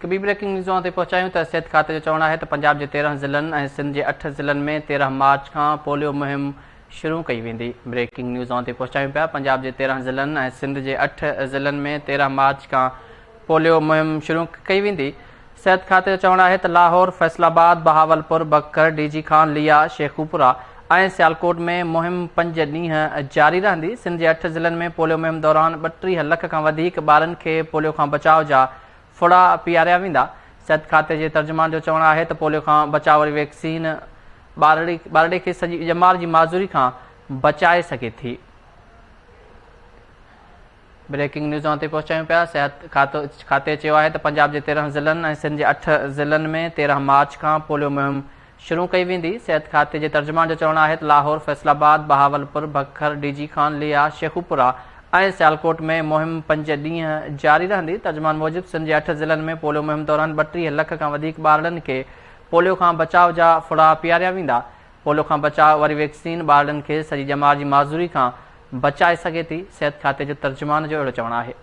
هڪ ٻي breaking news اوهان تائين پهچايون ته صحت کاتي جو چوڻ آهي ته پنجاب جي 13 ضلعن ۽ سنڌ جي اٺ ضلعن ۾ 13 مارچ کان پوليو مهم شروع ڪئي ويندي. بريڪنگ نيوز اوهان تائين پهچايون پيا پنجاب جي 13 ضلعن ۽ سنڌ جي اٺ ضلعن ۾ 13 مارچ کان پوليو مهم شروع ڪئي ويندي. صحت کاتي جو چوڻ آهي ته لاهور، فيصل آباد، بهاولپور، بکر، ڊي جي خان، ليا، شيخوپورا ۽ سيالڪوٽ ۾ مهم پنج ڏينهن جاري رهندي. سنڌ جي اٺ ضلعن ۾ پوليو مهم دوران 32 لک کان وڌيڪ ٻارن کي پوليو کان بچاء جا ڦڙا پياريا ويندا. صحت کاتي جي ترجمان جو چوڻ آهي ته پوليو کان بچاء واري ويڪسين ٻارڙي کي سڄي ڄمار جي معذوري کان بچائي سگهي ٿي. بريڪنگ نيوز اوهان تائين پهچايون پيا صحت کاتي چيو آهي ته پنجاب جي 13 ضلعن ۽ سنڌ جي اٺ ضلعن ۾ 13 مارچ کان پوليو مهم شروع ڪئي ويندي. صحت کاتي جي ترجمان جو چوڻ آهي ته لاهور، فيصل آباد، بهاولپور، بکر، ڊي جي خان، ليا، شيخوپورا ۽ سيالڪوٽ ۾ مهم پنج ڏينهن جاري رهندي. ترجمان موجب سنڌ جي اٺ ضلعن ۾ پوليو مهم دوران 32 لک کان وڌيڪ ٻارڙن کي پوليو کان بچاء جا ڦڙا پياريا ويندا. پوليو کان بچاء واري ويڪسين ٻارڙن کي سڄي ڄمار جي معذوري کان بچائي سگهي ٿي، صحت کاتي جو ترجمان جو اهڙو چوڻ آهي.